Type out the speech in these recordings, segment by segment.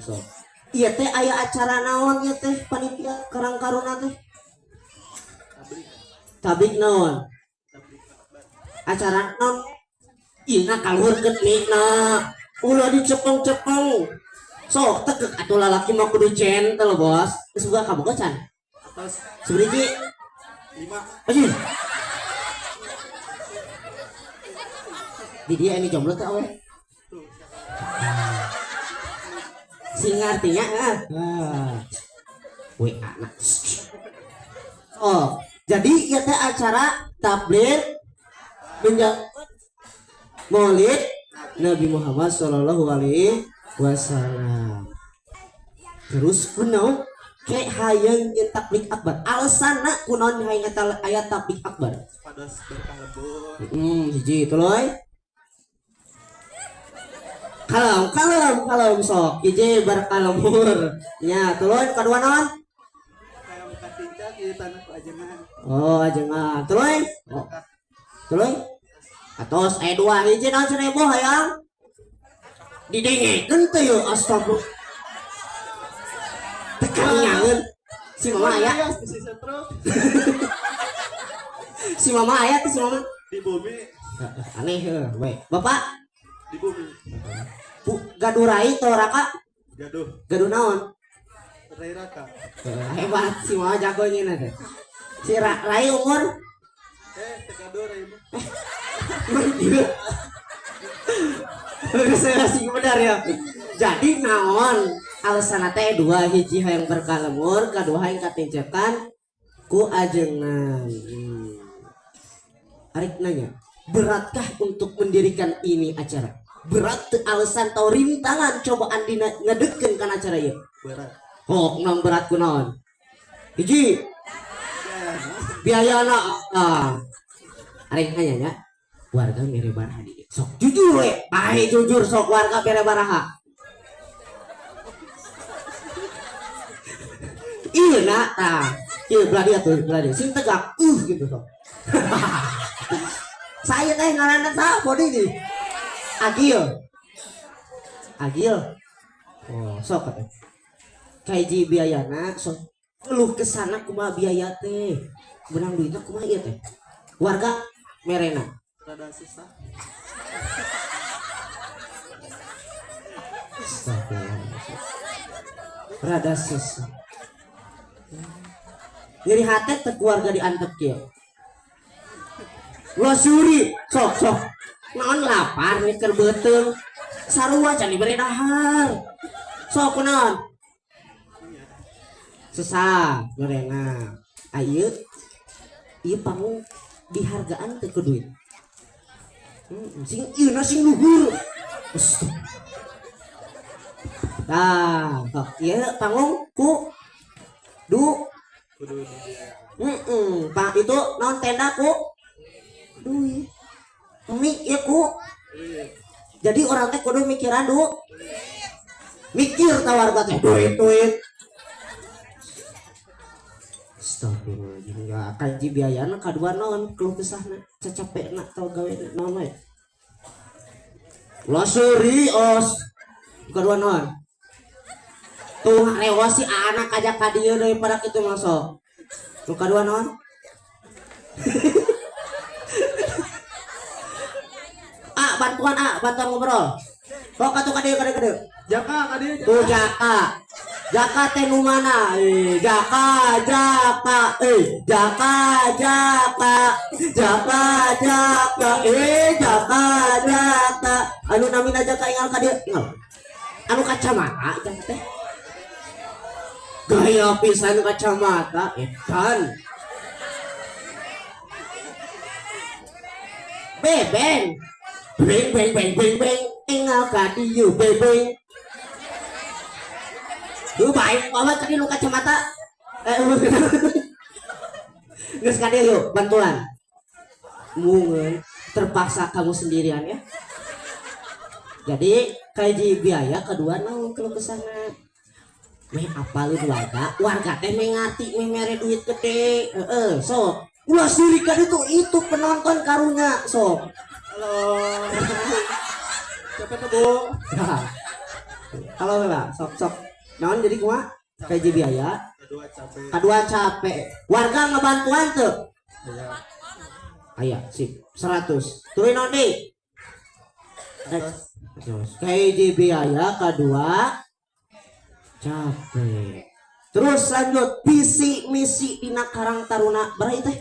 So. Ieu teh aya acara naon ieu teh panitia Karang Taruna teh? Tablik naon? Acara naon? Ieu na kaluhurkeun mikna. Ulah dicepeng-cepeng. Sok tekek atuh lalaki mah kudu gentle, Bos. Geus boga kabogoh can? Atas. Seberiji? 5. Anjir. Di dia ini jomblo teh awe. Sing artinya ah. WA na. Oh, jadi ieu teh acara tabligh menyambut Maulid Nabi Muhammad Shallallahu Alaihi Wasallam. Terus kunaon ke hayang nyeun tabligh akbar? Alasanna kunaon hayang eta aya tabligh akbar? Pados berkah lembur. Hiji tuluy. Kalem, kalem, kalem sok. Hiji berkah lembur. Nya, tuluy kadua naon? Kayak katincak ieu tanah ku ajengan. Oh, ajengan. Tuluy. Oh. Tuluy. Atos aya dua hiji naon cenah ibu hayang? Didengekeun teh yeuh astagfirullah. Tekan nyangeun. Si mama aya, Si stroke si mama aya teh si mama. Di bumi. Aneh heuh we. Bapak di bumi. Bu, gaduh rai teu raka? Gaduh. Gaduh naon? Rai raka. Hebat si mama jago nyeuna teh. Si Rai umur Teu gaduh rai mah. Saya sing benar ya. Jadi naon alasan teh dua hiji hayang berkah lembur, kadua hayang katincekan ku ajengan. Arik nanya, beratkah untuk mendirikan ini acara? Berat teu alasan tau rintangan cobaan dina ngedekkeun kana acara ieu? Berat. Hok nang berat kunaon? Hiji biayana ah. Arek nanya nya, warga mere baraha di. Sok jujur we, bae jujur sok warga mere baraha. Iya nak, tah. Iya belah dia tuh, belah dia. Sing tegak, gitu sok. Saya teh ngaranna saha body ini? Agil. Agil. Oh, sok atuh. Kaiji biayana sok keluh kesana kumaha biaya teh. Menang duitna kumaha ieu teh? Warga merena. Rada susah. Astagfirullahaladzim. Rada susah. Nyeri hate teh keluarga diantep kieu. Ulah suri, sok sok. Naon lapar nih keur beuteung. Sarua can dibere dahar. Sok kunaon? Susah merena. Ayeuna ieu panggung dihargaan teu ku duit. Sing ieu na sing luhur. Tah, sok ieu panggung ku du Kudu dibiayaan. Pak itu naon tenda ku duit. Mie ieu ku. Jadi orang teh kudu mikiran du. Mikir tah warga teh duit duit. Astagfirullahaladzim ya kaji biayana kadua naon keluh kesahna cacapekna tau gawe naon we. Ulah seuri os. Kadua naon? Tuh rewas si anak ajak ka dieu daripada kitu mah sok. Nu kadua naon? Ah, bantuan ah, bantuan ngobrol. Sok atuh ka dieu ka dieu ka dieu. Jaka ka dieu. Tuh Jaka. Jaka teh nu mana? Jaka, Jaka, Jaka, Jaka, Jaka, Jaka, Jaka, Jaka. Anu namina Jaka ingal ka dieu, ingal. Anu kacamata Jaka teh. Gaya pisan kacamata edan. Bebeng. Beng beng beng beng beng ingal ka dieu bebeng. Duh baik banget tadi lu kacamata. Geus ka dieu yuk bantuan. Mungeun terpaksa kamu sendirian ya. Jadi kaji biaya kedua naon keluh kesana. Meh apalin warga, warga teh meh ngarti meh mere duit gede. Heeh, sok. Ulah sirik ka ditu itu penonton karunya sok. Halo. Siapa tuh, Bu? Nah. Halo Pak, sok sok. Naon jadi kumaha? Kahiji biaya, Kedua capek. Kedua capek. Warga ngebantuan tuh. Aya. Aya, sip. 100. Tuluy naon deui? Atos. Terus kahiji biaya, kedua capek. Terus lanjut visi misi dina Karang Taruna berapa teh?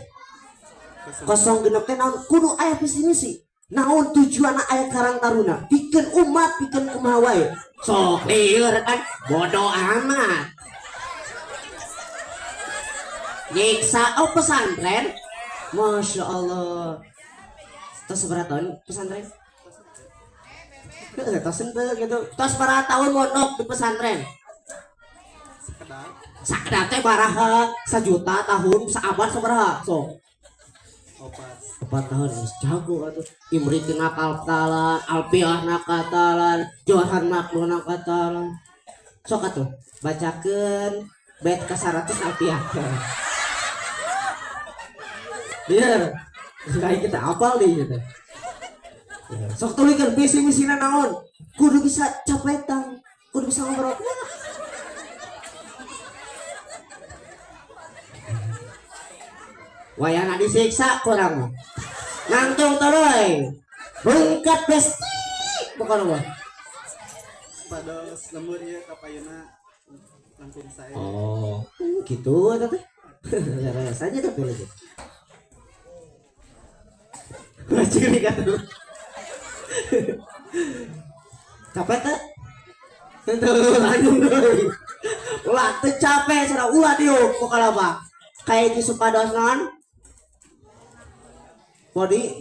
Kosong. 06 teh naon? Kudu aya visi misi. Naon tujuan aya Karang Taruna? Pikeun umat, pikeun kumaha wae. Sok lieur kan bodoh amat. Nyiksa, oh pesantren. Masya Allah. Terus berapa tahun pesantren? Heeh, tos henteu gitu. Tos berapa tahun mondok di pesantren? Sekedar. Sakedap teh baraha sajuta tahun saabad sabaraha sok. 4. 4 tahun geus jago atuh. Imriqna nakatalan, Alfiah nakatalan, Johan Makno nakatalan. Sok atuh bacakeun bait ka 100 Alfiah. Biar kayak kita apal nih gitu. Ya, sok tuluykeun visi misina naon? Kudu bisa capetan, kudu bisa ngobrol. Wayana disiksa kurang mah. Nangtung terus. Rungkat besti. Pokoknya mah. Pados lembur ieu kapayuna langkung sae. Oh, gitu eta teh. Leres aja tapi lagi. Ciri kata. Capek teh? Tentu lanjut deui. Ulah teu capek cenah ulah diuk pokokna mah. Kayak di supados naon? Body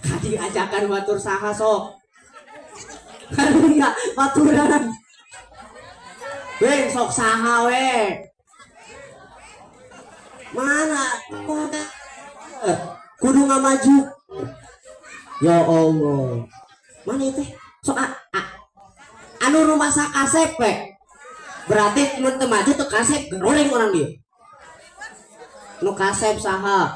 Kadi ajakan batur saha sok. Karunya baturan. Weh sok saha we. Mana? Kudu ngamaju. Ya Allah. Mana itu? Sok a, a. Anu rumah kasep we. Berarti mun teu maju teu kasep goreng orang dia. Nu kasep saha?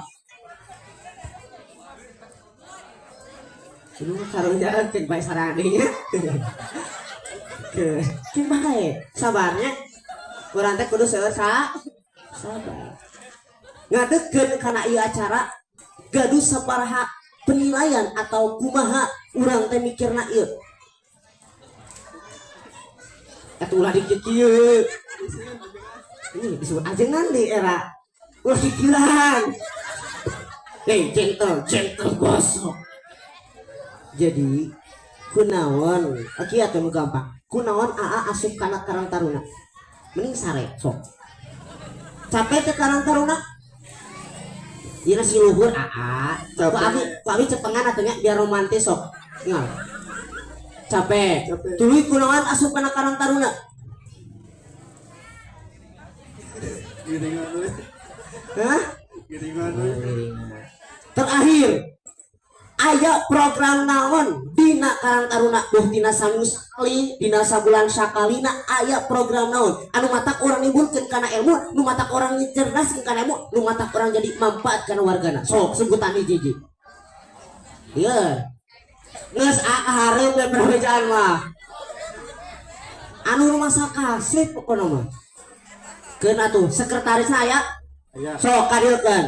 Ini karunya keun bae saradinya. Keun bae. Sabarnya urang teh kudu seueur sabar. Ngadegkeun kana ieu acara gaduh sabaraha penilaian atau kumaha urang teh mikirna ieu. Atuh ulah dikit kieu. Ini disebut ajengan di era. Ulah dikiran. Hei, gentle, gentle gosok. Jadi kunaon, oke atuh nu gampang. Kunaon AA asup kana Karang Taruna. Mending sare sok. Capek teh Karang Taruna? Ieu si luhur AA. Ku Capek. abi, ku abi cepengan atuh nya biar romantis sok. Ngal. Capek. Capek. Tuluy kunaon asup kana Karang Taruna? Giringan we. Hah? Giringan we. Terakhir, aya program naon dina Karang Taruna duh dina saminggu sakali dina sabulan sakalina aya program naon anu matak urang nimbulkeun kana ilmu, nu matak urang cerdaskeun kana ilmu, nu matak urang jadi manfaat kana wargana. Sok sebutan hiji-hiji. Ieu geus hareup we perbedaan mah anu rumah kasep pokona mah. Keun atuh sekretarisna aya. Aya. Sok kadieukeun.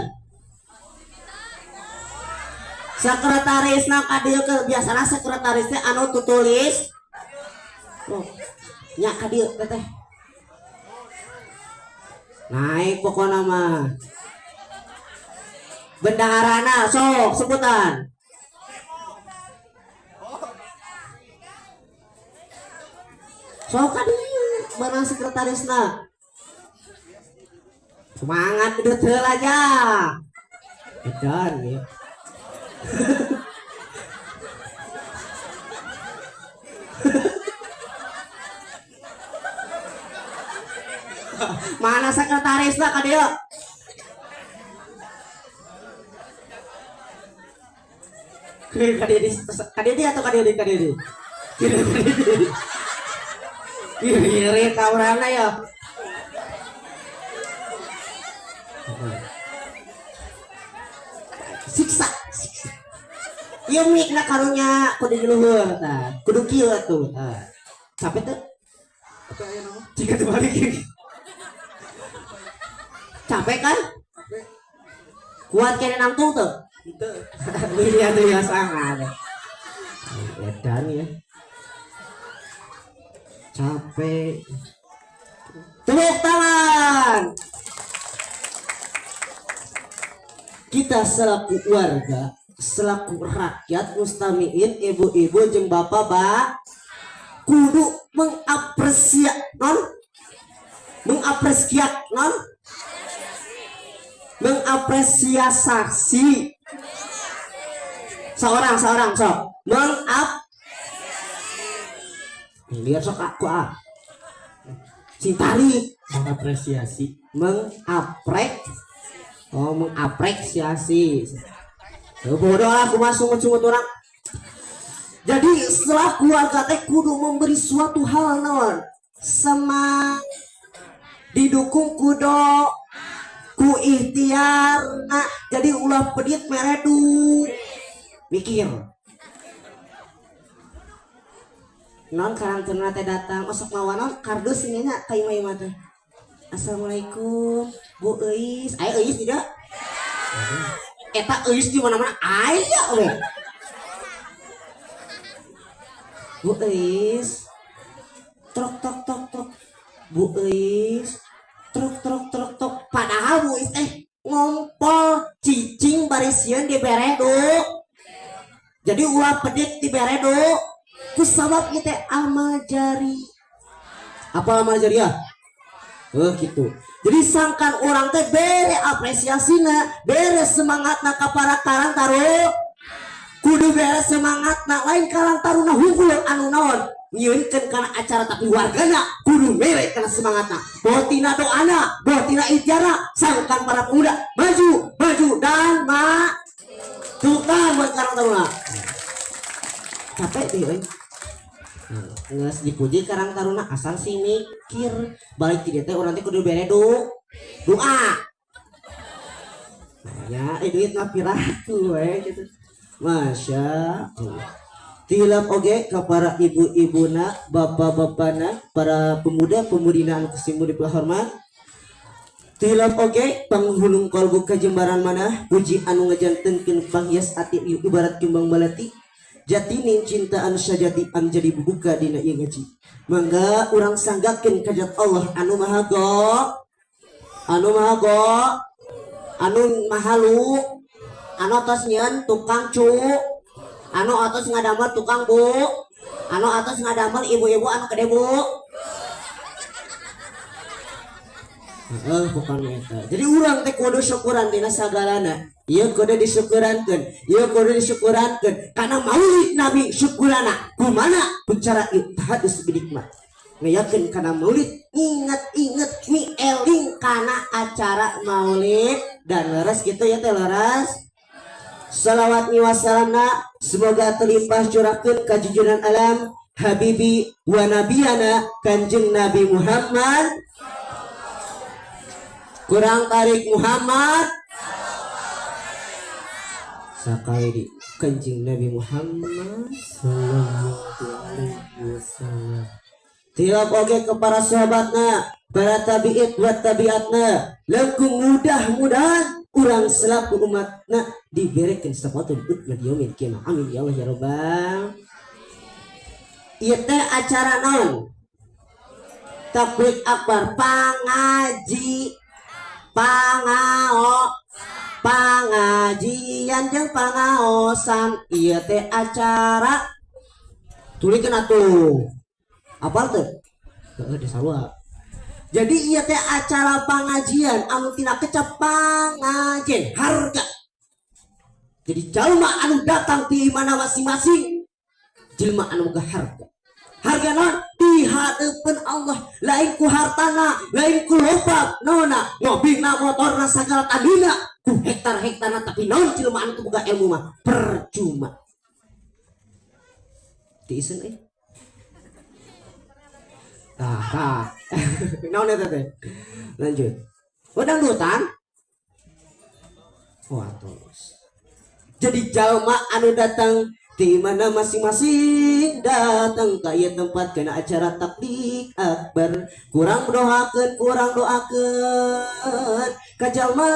Sekretarisna kadieukeun, biasana sekretarisnya anu tutulis. Oh, nya kadieu teteh. Naik pokona mah. Bendaharana sok sebutan. Sok kadieu mana sekretarisna. Semangat detail aja. Edan ya. Mana sekretarisnya ka dieu? Ka dieu ka dieu atau ka dieu ka dieu? Kiri ka dieu. Kiri ka urangna ya. Siksa, siksa. Ieu mic na karunya kudu di luhur tah. Kudu kieu atuh. Tah. Capek teu? Apa aya naon? Jika terbalik. Capek kan? Capek. Kuat kene nangtung tuh. Henteu. Iya tuh ya sangat. Edan ya. Capek. Tepuk tangan. Kita selaku warga, selaku rakyat mustamiin, ibu-ibu jeung bapak-bapak kudu mengapresiasi non mengapresiasi non mengapresiasi seorang seorang sok mengap lihat sok aku ah sing tarik. Mengapresiasi. Mengaprek, oh, mengapresiasi. Ya, bodoh lah aku masuk sungut orang. Jadi setelah keluarga teh kudu memberi suatu hal naon sama didukung kudo ku ikhtiar. Nah, jadi ulah pedit meredu mikir non karang taruna teh datang, oh, sok mawa non kardus ini nya ka imah-imah teh. "Assalamualaikum, Bu Euis." Aya Euis tidak eta? Euis di mana-mana aya we. "Bu Euis." Trok tok tok tok. "Bu Euis." Trok trok trok tok. Padahal Bu Euis teh ngompol cicing bari sieun dibere du. Jadi ulah pedit dibere du ku sabab ieu teh amal jari. Apa amal jariah? Eh, gitu. Jadi sangkan orang teh bere apresiasina, bere semangatna ka para karang taruna. Kudu bere semangatna, lain karang taruna hungkul anu naon nyieunkeun kana acara, tapi wargana kudu mere kana semangatna. Botina doana, botina ikhtiarna, sangkan para pemuda maju, maju dan ma. Tepuk tangan buat karang taruna. Capek deh euy. Nges dipuji karang taruna asal sih mikir balik ti dieu teh urang teh kudu bere doa. Nah, ya, duit mah piraku we gitu. Masya Allah. Tilap oge ka para ibu-ibuna, bapak-bapana, para pemuda-pemudina anu kesimu dipahormat. Tilap oge panghulung kolbu kajembaran mana puji anu ngajantenkeun panghias ati ibarat kembang melati. Jatining cinta anu sajati anu jadi bubuka dina ieu ngaji. Mangga urang sanggakeun ka zat Allah anu maha go, anu maha go, anu maha lu, anu atos nyieun tukang cu, anu atos ngadamel tukang bu, anu atos ngadamel ibu-ibu anu gede bu. Heeh, bukan eta. Jadi urang teh kudu syukuran dina sagalana. Ieu kudu disyukurankeun, ieu kudu disyukurankeun. Karena maulid Nabi syukurana. Kumana bicara ieu tahadus binikmat. Ngayakeun kana maulid, inget-inget mi eling kana acara maulid dan leres gitu ya teh leres. Salawat ni wassalamna semoga terlimpah curahkeun ka jujuran alam Habibi wa nabiyana Kanjeng Nabi Muhammad. Kurang tarik Muhammad sakali di Kanjeng Nabi Muhammad sallallahu alaihi wasallam. Tiap oge ke para sahabatna, para tabi'it wa tabi'atna, langkung mudah-mudahan urang selaku umatna diberikan sesuatu di yaumil kiamah. Amin ya Allah ya rabbal. Ieu teh acara naon? Tabligh akbar, pangaji, pangao, pangajian jeung pangaosan. Ieu teh acara tulikeun atuh. Apal teu? Heeh, desa sarua. Jadi ieu teh acara pangajian anu tina kecap pangajen harga. Jadi jalma anu datang ti mana masing-masing jelma anu boga harga. Harga naon? Di hadeupeun Allah, lain ku hartana, lain ku loba naonna, mobilna, motorna, sagala tandina, ku hektar-hektarna, tapi naon jelema anu boga ilmu mah percuma. Tiiseun euy. Tah, tah. Naon eta teh? Lanjut. Oh, dangdutan? Oh, atos. Jadi jalma anu datang di mana masing-masing datang ke ieu tempat kana acara tablig akbar, kurang doakeun, kurang doakeun ka jalma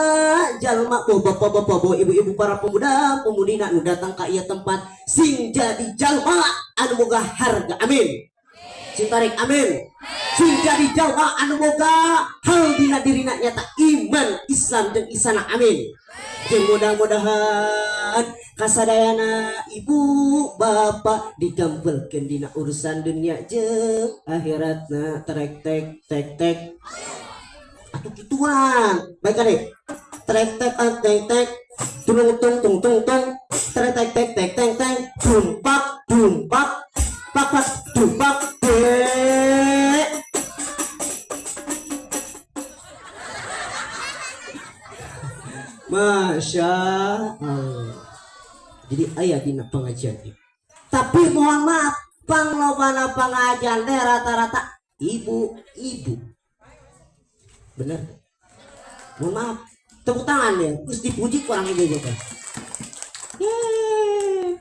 jalma, bo bapak-bapak, bo ibu-ibu, para pemuda pemudi nu datang ka ieu tempat, sing jadi jalma anu boga harga, amin. Sing tarik, amin. Sing jadi jalma anu boga hal dina dirina nyata iman, Islam jeung isana, amin. Jeung mudah-mudahan kasadayana ibu bapak digampelkeun dina urusan dunia jeung akhiratna. Trek tek tek tek atuh kituan baik adek. Trek tek tek tek tung tung tung tung tung, trek tek tek tek tek tek, dumpak dumpak pak pak dumpak dek. Masya Allah. Jadi aya dina pengajian ini. Tapi mohon maaf, panglobana pengajian teh rata-rata ibu-ibu. Bener? Mohon maaf, tepuk tangan ya, terus dipuji kurang ibu-ibu teh. Yeay.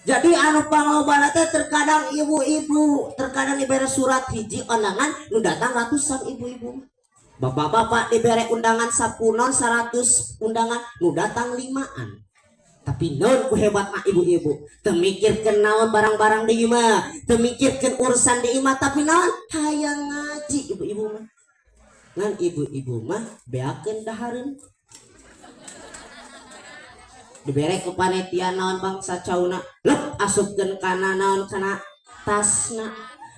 Jadi anu panglobana teh terkadang ibu-ibu, terkadang diberi surat hiji undangan, nu datang ratusan ibu-ibu. Bapak-bapak diberi undangan sapunon 100 undangan, nu datang limaan. Tapi non ku hebat mah ibu-ibu, teu mikirkeun naon barang-barang di imah, teu mikirkeun urusan di imah, tapi naon hayang ngaji ibu-ibu mah. Ngan ibu-ibu mah beakeun dahareun. Dibere ku panitia naon bangsa cauna, lep asupkeun kana naon kana tasna.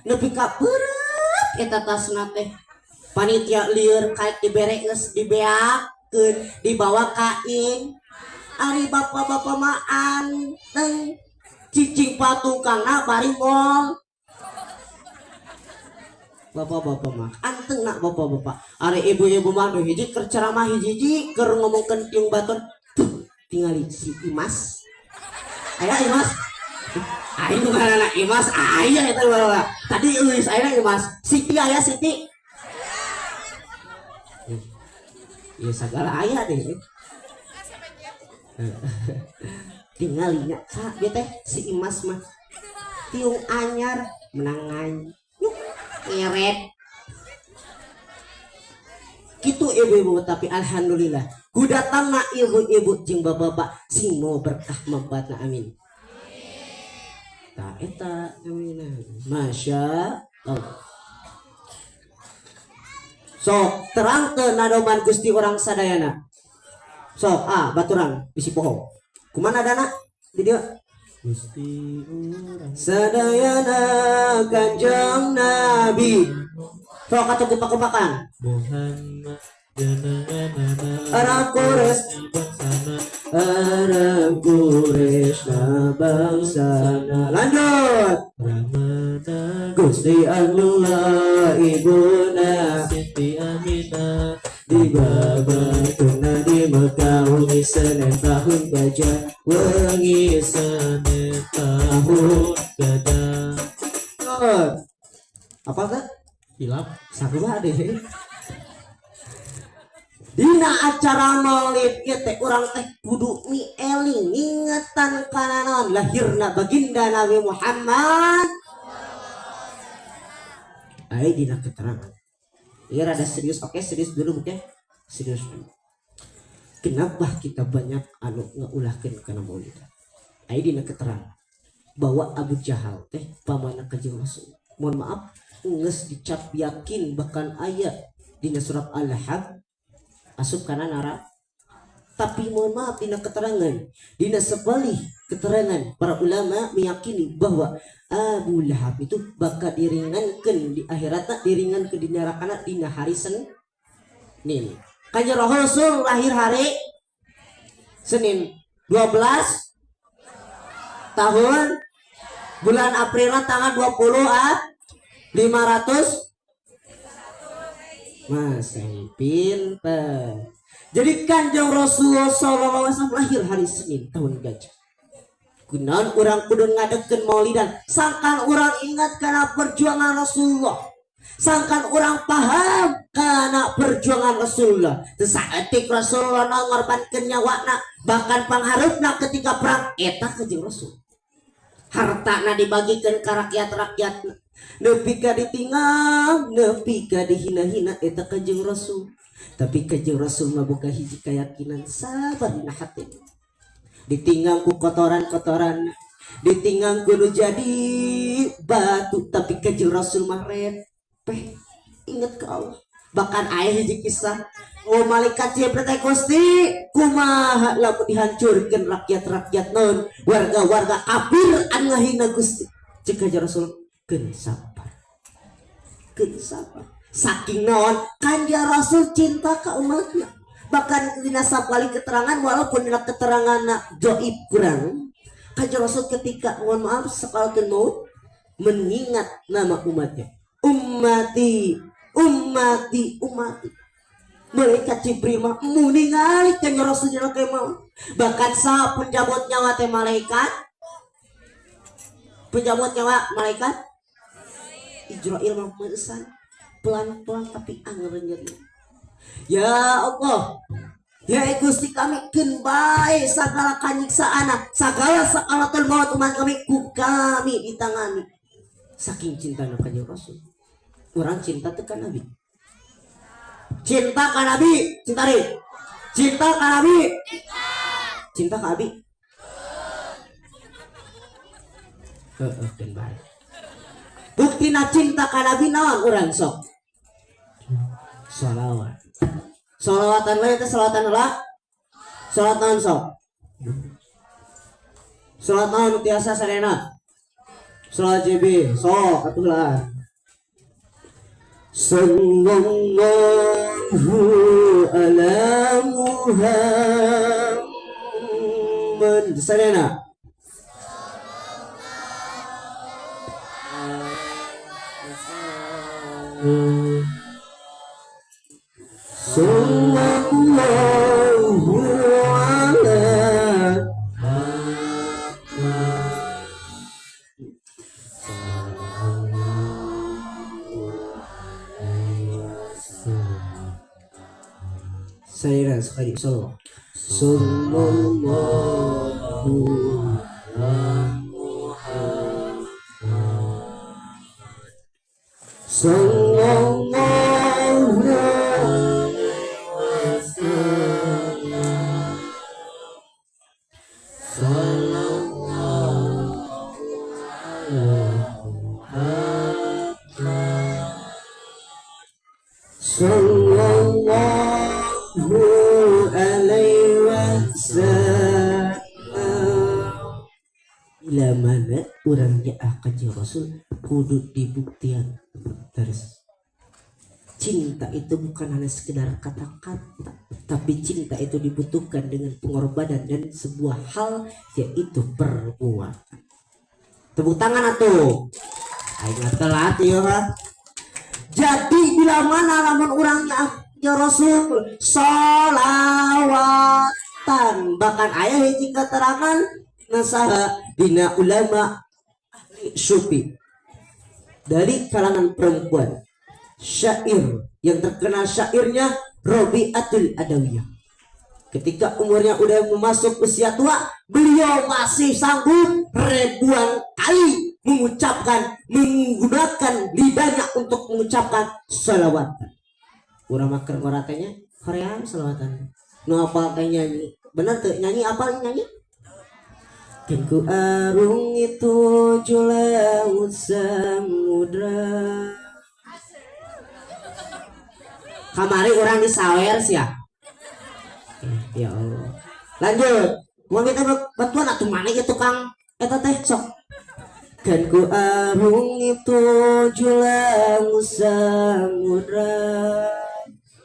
Nepi ka peureut eta tasna teh. Panitia lieur kaik dibere geus dibeakeun, dibawa ka ing. Ari bapak-bapak mah anteng cicing patukangna bari mol. Bapak-bapak mah anteng nak bapak-bapak. Ari ibu-ibu mah nu hiji keur ceramah, hiji-hiji keur ngomongkeun tiung batur. Tuh, tingali si Imas. Aya Imas. Aing nu ngaranna Imas aya eta baheula. Tadi euis aya Imas. Siti aya Siti. Ya segala aya deh. Tingalinya sa dia teh si Imas mah tiung anyar menangan nyuk ngeret gitu ibu-ibu. Tapi alhamdulillah ku datangna ibu-ibu jeung bapak-bapak sing mau berkah manfaatna, amin. Tah eta amin, masya Allah. Sok terang teu nadoman Gusti urang sadayana? Sok ah baturan bisi poho kumaha dana di dieu. Gusti urang sadayana Kanjeng Nabi. Sok atuh kupak-kupakan. Muhammad jenenganana. Arab Quraisy. Bangsana. Arab Quraisy bangsana, lanjut. Ramana. Gusti Abdullah ibuna. Siti Aminah. Di babatuna di Mekah wengi Senin tahun gajah. Wengi Senin tahun gajah. Apa kan? Hilap. Sakumaha deh. Dina acara maulid ieu teh urang teh kudu mieling ngingetan kana naon lahirna baginda Nabi Muhammad. Ai dina keterangan. Iya rada serius, oke serius dulu bukan? Serius dulu. Kenapa kita banyak anu ngaulahkeun kana maulid? Ai dina keterangan bahwa Abu Jahal teh pamana Kanjeng Rasul. Mohon maaf, geus dicap yakin bahkan aya dina surat Al-Lahab asup kana nara. Tapi mohon maaf, dina keterangan, dina sepalih keterangan para ulama meyakini bahwa Abu Lahab itu bakal diringankan di akhirat, diringankan di nerakana dina hari Senin. Kanjeng Rasul lahir hari Senin 12 tahun bulan April tanggal 20 ah 500. Masih pinter. Jadi Kanjeng Rasulullah SAW lahir hari Senin tahun gajah. Kunaon urang kudu ngadekeun maulidan? Sangkan urang ingat karena perjuangan Rasulullah. Sangkan urang paham karena perjuangan Rasulullah. Teu saeutik Rasulullah ngorbankeun nyawana, bahkan panghareupna ketika perang eta Kanjeng Rasul. Hartana dibagikan ke rakyat-rakyat, nepi ka ditinggal, nepi ka dihina-hina eta Kanjeng Rasul. Tapi Kanjeng Rasul mah boga hiji keyakinan, sabar dina hati. Ditinggal ku kotoran-kotoran, ditinggal ku nu jadi batu, tapi Kanjeng Rasul mah repeh inget ke Allah. Bahkan aya hiji kisah, oh, malaikat Jibril teh, "Gusti, kumaha lamun dihancurkeun rakyat-rakyat non warga-warga kafir anu ngahina Gusti?" Cek Kanjeng Rasul, "Keun sabar, keun sabar." Saking naon, Kanjeng Rasul cinta ka umatnya. Bahkan dina sapali keterangan, walaupun dina keterangan doib kurang, Kanjeng Rasul ketika, mohon maaf, sakaratul maut mengingat nama umatnya, "Ummati, ummati, ummati." Malaikat Jibril mah ningali Kanjeng Rasul dina mau. Bahkan sa penjabot nyawa teh malaikat, penjabot nyawa malaikat Ijrail mah meusan pelan-pelan tapi anger nyeri. "Ya Allah, ya Gusti kami, keun bae sagala kanyiksaana, sagala sakaratul maut umat kami ku kami ditangani." Saking cintana Kanjeng Rasul. Urang cinta teu ka Nabi? Cinta ka Nabi? Cinta ri, cinta ka Nabi? Cinta ka Abi? Heeh, keun bae. Buktina cinta ka Nabi naon? Urang sok sholawat. Sholawatan we teh, sholawatan heula. Sholawat naon sok? Sholawat naon nu tiasa sarena? Sholawat JB sok atuh lah. Sallallahu ala Muhammad sarena. Sallallahu ala Saya sekali sallallahu sallallahu ala Muhammad sallallahu alaihi wasallam sallallahu ala Muhammad sallallahu alaihi wasallam. Bila mana orangnya akan Rasul kudu dibuktian terus. Cinta itu bukan hanya sekedar kata-kata, tapi cinta itu dibutuhkan dengan pengorbanan dan sebuah hal, yaitu perbuatan. Tepuk tangan atuh. Aing telat ya. Jadi bila mana lamun orangnya ya Rasul solawatan, bahkan aya hiji keterangan nasaha dina ulama ahli sufi dari kalangan perempuan, syair yang terkenal syairnya Robiatul Adawiyah. Ketika umurnya udah masuk usia tua, beliau masih sanggup ribuan kali mengucapkan, menggunakan lidahnya untuk mengucapkan salawat. Urang mah keur ngoratenya hoream salawatan. Nu apal teh nyanyi. Bener tuh nyanyi, apal nyanyi? Kan ku arungi tujuh laut samudra. Kamari urang disawer sih ya. Ya Allah. Lanjut. Mau minta bantuan atuh, mana ya tukang eta teh sok. Kan ku arungi tujuh laut samudra.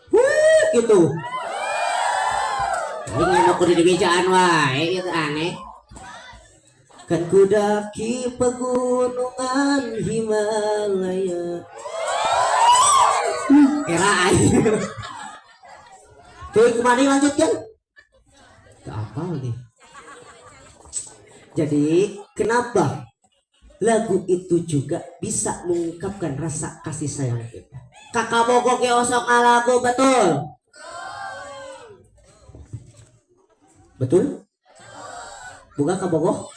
Wuh, gitu. Ini mau kudu dibejaan wae, itu aneh. Kan ku daki pegunungan Himalaya. Era aing. Tuh kemana lanjutkan? Gak apa nih. Jadi kenapa Lagu itu juga bisa mengungkapkan rasa kasih sayang kita. Ka kabogoh ge osok ngalagu, betul? Betul? Boga kabogoh?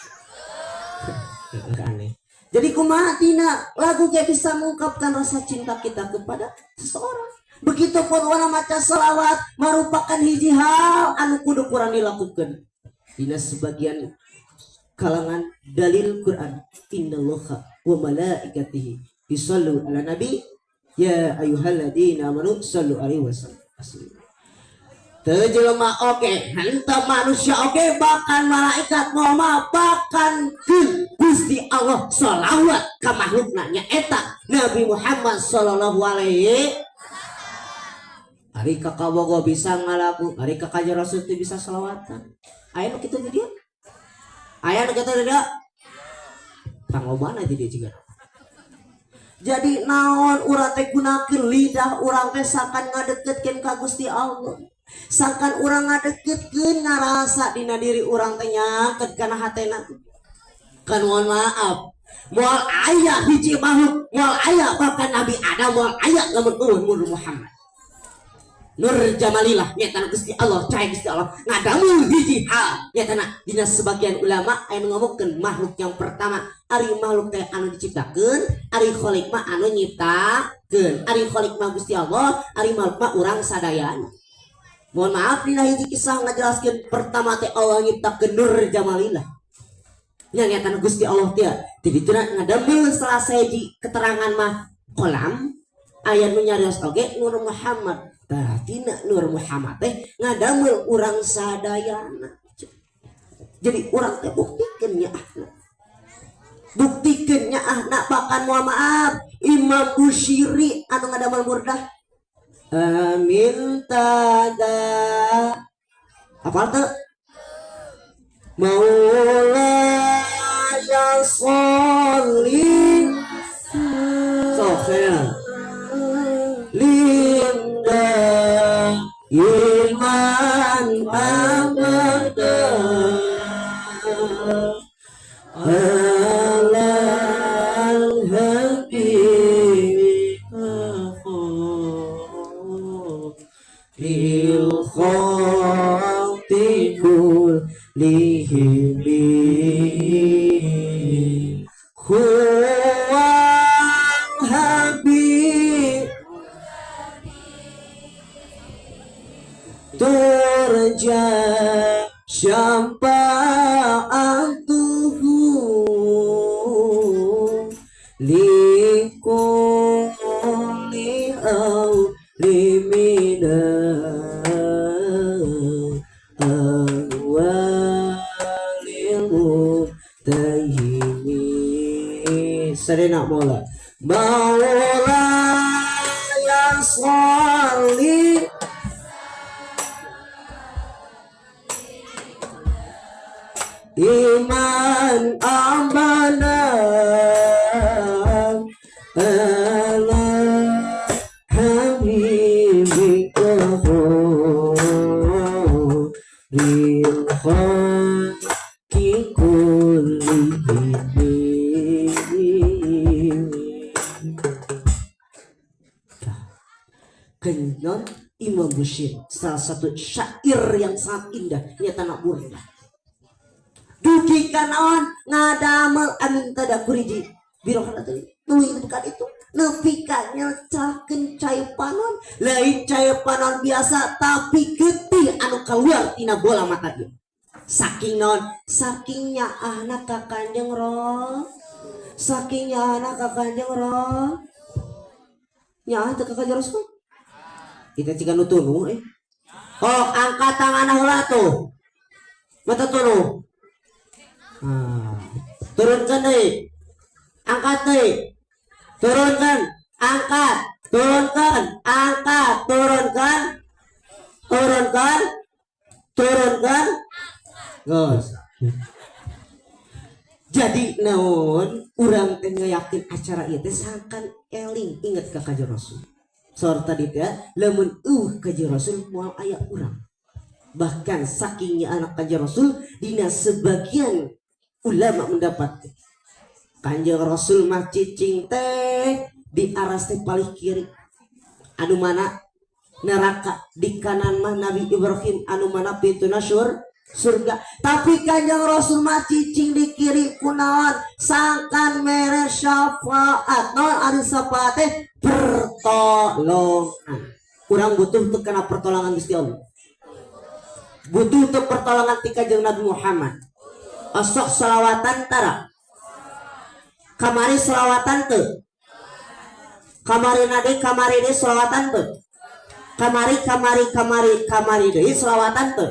Enggak, aneh. Jadi kumaha tina lagu ge bisa mengungkapkan rasa cinta kita kepada seseorang. Begitupun urang maca selawat merupakan hiji hal anu kudu kurang dilakukan. Dina sebagian kalangan dalil Quran, innallaha wa malaikatihi yusallu ala nabi ya ayyuhalladzina amanu sallu alaihi wasallam. Teu jelema oge, henteu manusia oge, bahkan malaikat moal, bahkan Gusti Allah sholawat ka makhlukna, nyaeta Nabi Muhammad sallallahu alaihi. Ari ka kabogoh bisa ngalagu, ari ka Kanjeng Rasul teu bisa sholawatan. Aya nu kitu di dieu? Aya nu kitu di dieu? Panglobana di dieu juga. Jadi naon, urang teh gunakeun lidah urang teh sangkan ngadeketkeun ka Gusti Allah. Sangkan urang ngadeketkeun, ngarasa dina diri urang teh nyangket kana hatena. Kan mohon maaf, moal aya hiji makhluk, moal aya bahkan Nabi Adam moal aya lamun euweuh Nur Muhammad. Nur Jamalilah nyata Gusti Allah, cahaya Gusti Allah ngadamel hiji hal nyata. Dina sebagian ulama aya nu ngomongkeun makhluk yang pertama, ari makhluk teh anu diciptakeun, ari khalik mah anu nyiptakeun. Ari khalik mah Gusti Allah, ari makhluk mah urang sadayana. Mohon maaf, dina hiji kisah ngajelaskeun pertama teh Allah nyiptakeun Nur Jamalilah nya, nyata Gusti Allah teh. Jadi tuna ngadamel salah sahiji keterangan mah kolam, aya nu nyarios oge Nur Muhammad. Tah, tina Nur Muhammad teh ngadamel urang sadayana. Jadi urang teh buktikeun nyaahna, buktikeun nyaahna. Bahkan mohon maaf, Imam Bushiri anu ngadamel burdah, amin tada apa tuh, Maulaya sholli, sok saya linda iman abada alal habib il khalqi kullihim huwa habib turja syafa'atuhu likulli limina awalil mutahimi sarena mola maula ya sholli iman amanah ala habibika khairil khalqi kullihim. Kenyon Imam Bushiri salah satu syair yang sangat indah, nyata nak burdah dugi kanaon ngadamel amin tadakuriji birohana tadi tuluy bukan itu nepi ka nyelcakeun cai panon, lain cai panon biasa, tapi getih anu keluar tina bola mata dia saking naon, saking nyaahna ka Kanjeng Roh, saking nyaahna ka Kanjeng Roh. Nyaah teu ka Kanjeng Rasul kita jika nu tunu oh, angkat tangan heula tuh mata tunu. Ah, turunkan deui, angkat deui, turunkan, angkat, turunkan, angkat, turunkan, turunkan, turunkan. Geus. Jadi naon, urang teh ngayakeun acara ieu teh sangkan eling inget ka Kanjeng Rasul. Saur tadi teh lamun Kanjeng Rasul moal aya urang. Bahkan sakingnya anak Kanjeng Rasul, dina sebagian ulama mendapat Kanjeng Rasul mah cicing teh di aras teh paling kiri, anu mana neraka, di kanan mah Nabi Ibrahim, anu mana pintuna surga. Tapi Kanjeng Rasul mah cicing di kiri, kunaon? Sangkan mere syafaat. Naon ari syafaat teh? Pertolongan. Urang butuh teu kana pertolongan Gusti Allah? Butuh teu pertolongan ti Kanjeng Nabi Muhammad? Osok selawatan tara? Kamari selawatan teu? Kamari nade, kamari deui selawatan teu? Kamari, kamari, kamari, kamari deui selawatan teu?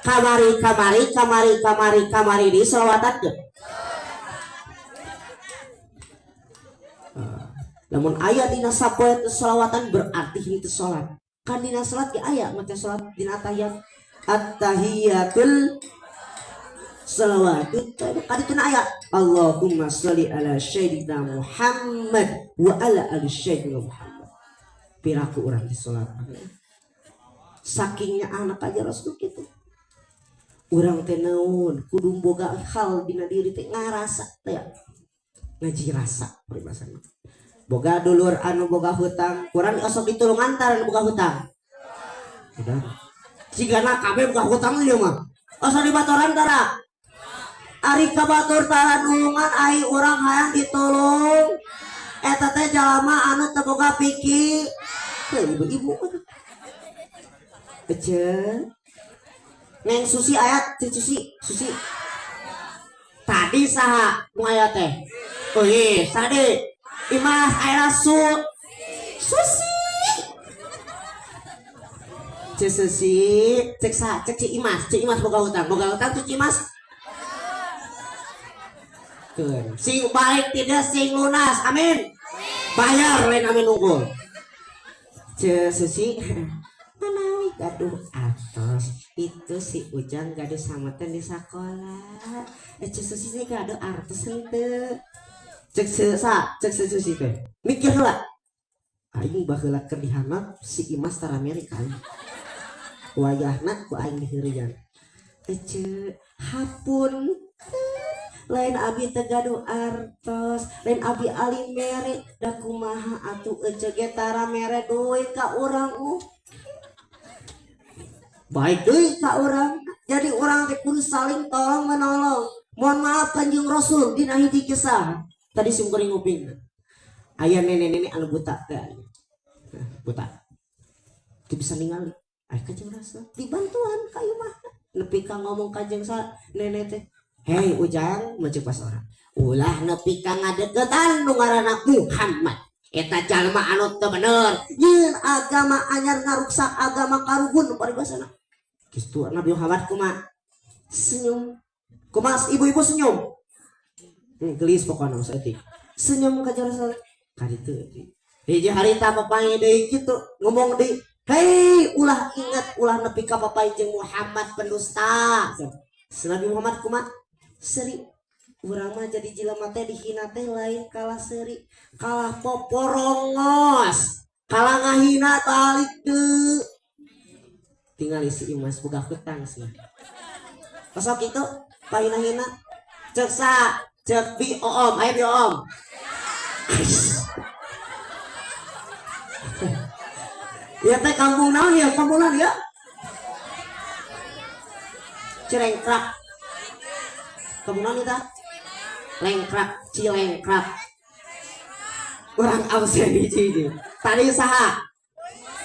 Kamari, kamari, kamari, kamari, kamari deui selawatan teu? Lamun aya dina sapoe teu selawatan, berarti henteu salat. Kan dina salat ge aya maca salat dina atahiyat, attahiyatul salawat, kadituna aya Allahumma sholli ala sayyidina Muhammad wa ala ali sayyidina Muhammad. Piraku urang di salat, sakingnya anak aja Rasul gitu. Urang teh naon kudu boga hal dina diri teh ngarasa teh ngaji rasa peribahasana. Boga dulur anu boga hutang, kurang osok ditulungan tar anu boga hutang. Udah jigana kabeh boga hutang ieu mah osok dibatoran tara. Ari kabatur tara nulungan, ai urang hayang ditulung, eta teh jalma anu teu boga pikir. Teu ibu-ibu kecil. Neng Susi ayat si Susi, Susi tadi saha nu aya teh? Oh iya, tadi Imas aya Susi. Cek Susi, cek saha? Cek si Imas. Cek Imas boga hutang, boga hutang tuh Imas. Keun. Sing balik tidak sing lunas, amin. Bayar lain amin unggul. Cek Susi, manawi gaduh atos itu si Ujang gaduh samatan di sekolah. Cek Susi sih gaduh artos henteu? Cek sa, cek si Susi teh mikir lah, aing baheula keur dihanap si Imas tara mere ka aing, wayahna ku aing diheureuyan. Ece, hapun, lain abi teu gaduh artos, lain abi alim mere, da kumaha atuh ece ge tara mere duit ka urang. Baik deui ka urang. Jadi urang teh kudu saling tolong menolong. Mohon maaf, Kanjeng Rasul dina hiji kisah tadi sim kuring nguping aya nenek-nenek anu buta teh. Nah, buta teu bisa ningali. Aya Kanjeng Rasul dibantuan ka imah, nepi ka ngomong kanjeng sa nenek teh, "Hei Ujang," mancuk pas orang, "ulah nepi ka ngadeukeutan nu ngaranna Muhammad. Eta jalma anu teu bener, nyieun agama anyar, ngaruksak agama karuhun," paribasana kitu. Nabi Muhammad kumaha? Senyum. Kumaha ibu-ibu senyum? Gelis pokoknya saeutik senyum ka Rasul kaditu. Hiji harita papanggih deui kitu, ngomong deui, "Hei, ulah ingat, ulah nepi ka papanggih jeung Muhammad pendusta." Nabi Muhammad kumaha? Seri. Urang mah jadi jelema teh dihina teh lain kalah seri, kalah poporongos, kalah ngahina balik deui. Tinggal si Imas boga hutang sih. Pasok itu pahina-hina. Cek sa, cek bi oom, ayo bi oom. Ya teh kampung naon ya? Kampung naon ya? Cirengkrak. Kampung naon eta? Lengkrak, Cilengkrak. Urang absen hiji hiji. Tadi saha?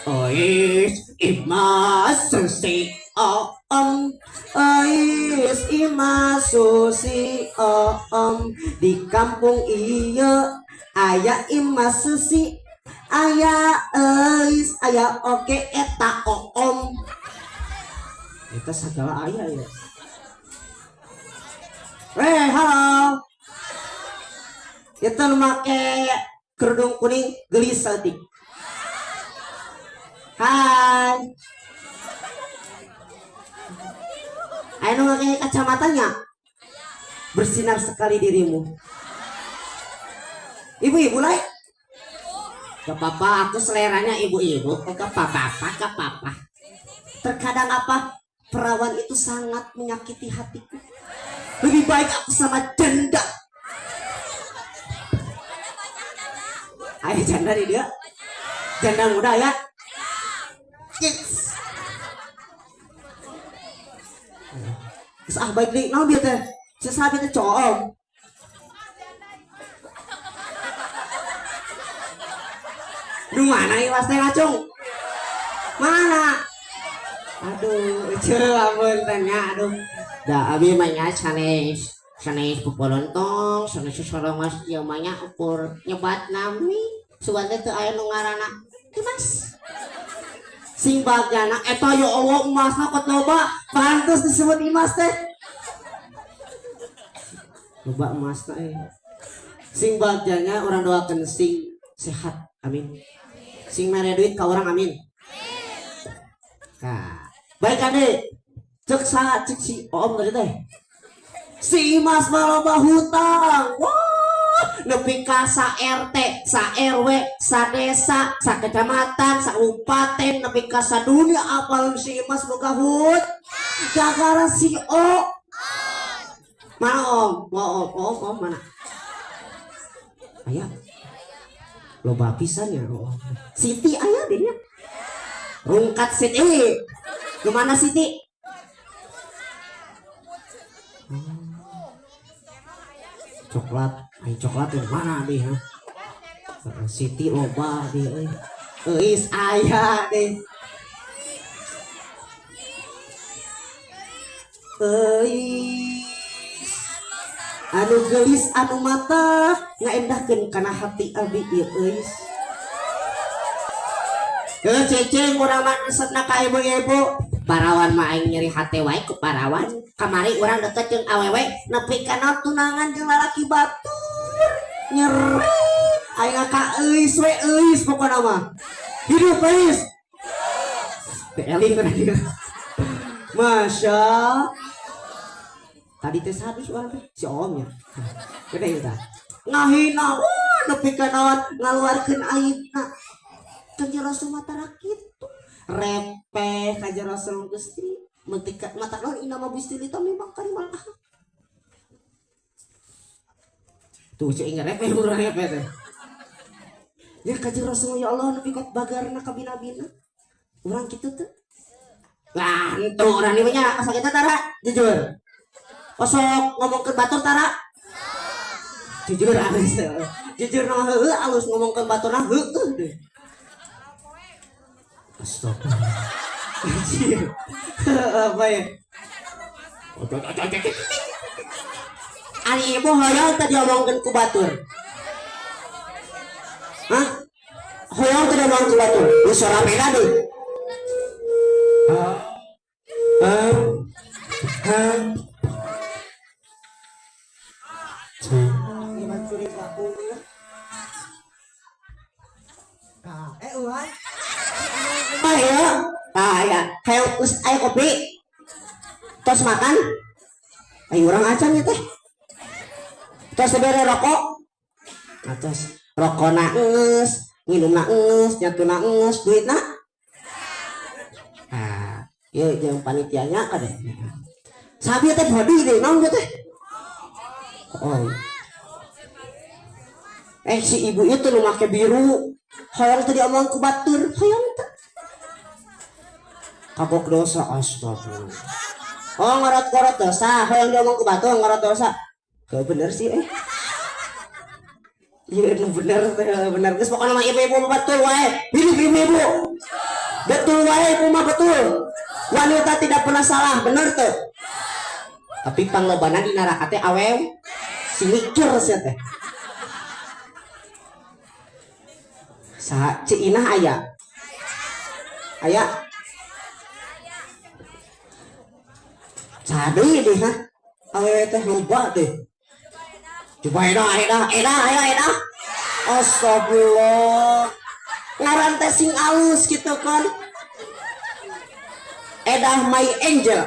Ois Imas Susi Oom, Ois Imas Susi Oom, di kampung ieu aya Imas Susi, aya Eis, aya oke eta Oom. Eta segala aya ya. Halo. Itu nu make kerudung kuning gelis saeutik. Hai. Ayo nu make kacamatanya. Bersinar sekali dirimu. Ibu-ibu lain? Gak apa-apa, aku seleranya ibu-ibu. Gak apa-apa, gak apa-apa. Terkadang apa? Perawan itu sangat menyakiti hatiku. Lebih baik aku sama janda. Aya janda di dieu? Janda muda ya? Yes. Geus ah baik deui, naon bieu teh? Si saha teh cowok? Nu mana Iwas teh ngacung? Mana? Aduh, eceu ampun teh nya aduh. Da abi mah nya sanes sanes pepolontong, sanes sorongos ieu mah nya ukur nyebat nami. Sugan teh teu aya nu ngaranna Imas. Sing bagjana eta ya Allah emasna kot loba, pantes disebut Imas teh. Loba emasna eh. Sing bagjana urang doakeun sing sehat. Amin. Sing mere duit ka urang amin. Nah, baik ade. Cek sa cek si Om tadi teh. Si Imas mah loba hutang. Wah, nepi ka sa RT, sa RW, sa desa, sa kecamatan, sa kabupaten, nepi ka sa dunia apal si Imas boga hut. Gara-gara si O. Mana Om? Mau Om, Om, Om mana? Aya. Loba pisan ya Om. Siti aya dinya. Rungkat Siti. Gimana Siti? Coklat, ayo coklat yang mana nih ha? Siti loba deh, euy. Euis aya deh. Euis. Anu geulis anu mata ngaendahkeun kana hati abi ieu euis. Heuh ceceng urang mah resepna ka ibu-ibu. Parawan mah aing nyeri hate wae ku parawan. Kamari urang deket jeung awewe nepi kana tunangan jeung lalaki batur. Nyeri. Aing ka euis we euis pokona mah. Hidup euis. Teh eling kana dia. Masya. Tadi teh sadis urang teh si Om nya. Gede tah. Ngahina wah nepi kana ngaluarkeun aibna. Kanjeng Rasul mah tara kitu. Repeh kanjeng Rasul Gusti. Mentika mata naon inna ma busti li tamim makarim al akhlak. Tuh cek ingat repeh urang repeh teh. Ya kanjeng Rasul ya Allah nepi ka bagarna ka bina-bina. Urang kitu teh. Lah entu urang ieu nya asa kita tara jujur. Osok ngomongkeun batur tara. Jujur alus. Jujur mah heueuh alus ngomongkeun baturna heueuh deh. Astagfirullah. Apa ya? Ari ibu hoyong tadi diomongkeun ku batur. Hah? Hoyong tadi diomongkeun ku batur. Lu suara beda deh. Ha? Ha? Ha? Uhan. Ayo, ah ya, kayak us ayo kopi, tos makan, ayo orang acan ya teh, tos bere rokok, atas rokok na nges, minum na nges, nyatu na nges, duit na, ah, yuk jeung panitianya kade, sabi teh body deh, naon teh, oh, si ibu itu nu make biru, hoyong tadi omong ku batur, hoyong teh. Kapok dosa, astagfirullah. Oh, ngorot-ngorot dosa, hoyong diomong ku batur, ngorot dosa. Gak bener sih, eh. Iya, bener, bener. Geus pokokna mah ibu-ibu mah betul wae. Hidup ibu-ibu. Betul wae ibu mah betul. Wanita tidak pernah salah, bener tuh. Tapi panglobana di neraka teh awew si mikir sia teh. Saha Cik Inah aya? Aya? Saha deui deh ha? Awewe teh loba deh. Coba edah, edah, edah, aya edah. Astagfirullah. Ngaran teh sing alus gitu kan. Edah my angel.